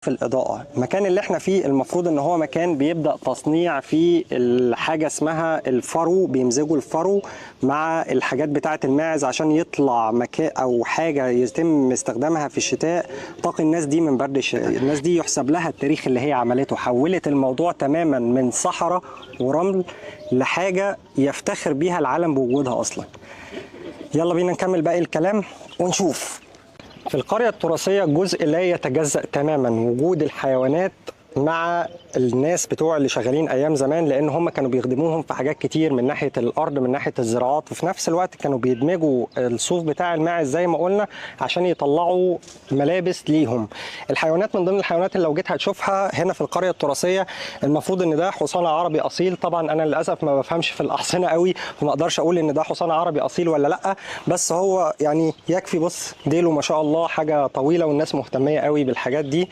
الإضاءة. المكان اللي احنا فيه المفروض ان هو مكان بيبدأ تصنيع فيه الحاجة اسمها الفرو، بيمزجوا الفرو مع الحاجات بتاعة الماعز عشان يطلع مكان او حاجة يتم استخدامها في الشتاء تقي الناس دي من برد الشتاء. الناس دي يحسب لها التاريخ اللي هي عملته، حولت الموضوع تماما من صحراء ورمل لحاجة يفتخر بيها العالم بوجودها أصلا. يلا بينا نكمل باقي الكلام ونشوف. في القرية التراثية جزء لا يتجزأ تماما وجود الحيوانات مع الناس بتوع اللي شغالين ايام زمان، لان هم كانوا بيخدموهم في حاجات كتير من ناحية الارض، من ناحية الزراعات، وفي نفس الوقت كانوا بيدمجوا الصوف بتاع الماعز زي ما قلنا عشان يطلعوا ملابس ليهم. الحيوانات من ضمن الحيوانات اللي لو جيت هتشوفها هنا في القرية التراثية المفروض ان ده حصان عربي اصيل. طبعا انا للاسف ما بفهمش في الاحصنه قوي فما اقدرش اقول ان ده حصان عربي اصيل ولا لا، بس هو يعني يكفي بص ديله ما شاء الله حاجة طويلة، والناس مهتميه قوي بالحاجات دي.